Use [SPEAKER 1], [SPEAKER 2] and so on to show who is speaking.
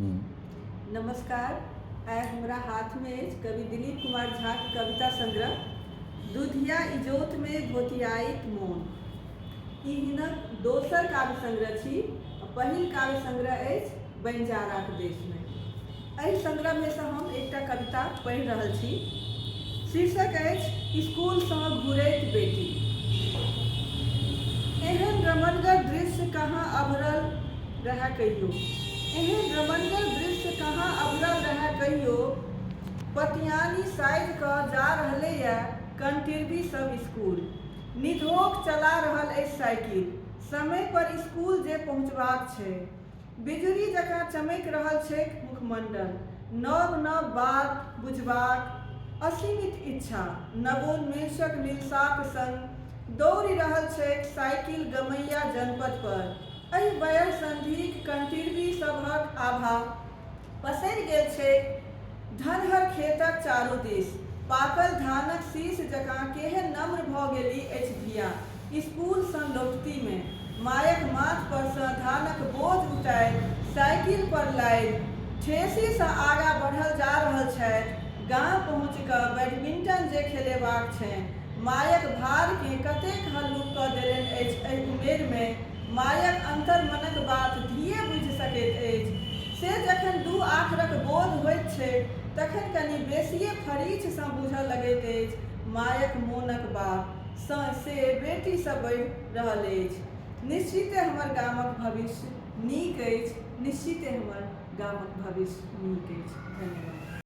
[SPEAKER 1] नमस्कार। आइ हमरा हाथमे अछि कवि दिलीप कुमार झाक कविता संग्रह दुधिया इजोतमे भोतियाइत मोन। ई हिनक दोसर काव्य संग्रह छी। पहिल काव्य संग्रह अछि बनिजाराक देशमे। एहि संग्रहमे सँ हम एकटा कविता पढ़ि रहल छी। शीर्षक अछि स्कूलसँ घुरैत बेटी। एहन रमणगर दृश्य कहाँ अभरल रहए कहियो। एहन रमणगर दृश्य कहाँ अभरल रहए कहियो। पतियानी साजि कऽ जा रहलैए कंटिरबी सब स्कूल। निधोख चला रहल अछि साइकिल। समय पर स्कूल जे पहुँचबाक छै। बिजुरी जकाँ चमकि रहल छैक मुखमंडल। नव-नव बात बुझबाक असीमित इच्छा नवोन्मेषक लिलसाक संग दौड़ि रहल छैक साइकिल गमैया जनपथ पर। एहि वयःसंधिक कंटिरबी सबहक आभा पसरि गेल छैक धनहर खेतक चारू दिस। पाकल धानक शीश जकाँ केहन नम्र भऽ गेलि अछि धिया स्कूलसँ लौटतीमे। मायक माथपरसँ धानक बोझ उतारि साइकिलपर लादि ठेसीसँ आगाँ बढ़ल जा रहल छथि। गाम पहुँचि कऽ बैडमिंटन जे खेलेबाक छनि। मायक भारकेँ कतेक हल्लुक कऽ देलनि अछि एहि उमेरमे। मायक अन्तर्मनक बात धिये बुझि सकैत अछि। से जखन दू आखरक बोध होइत छैक तखन कनी बेसिये फरीछसँ बूझऽ लगैत अछि मायक मोनक बात। सँ से बेटीसँ बढ़ि रहल अछि। निश्चिते हमर गामक भविष्य नीक अछि। निश्चिते हमर गामक भविष्य नीक अछि। धन्यवाद।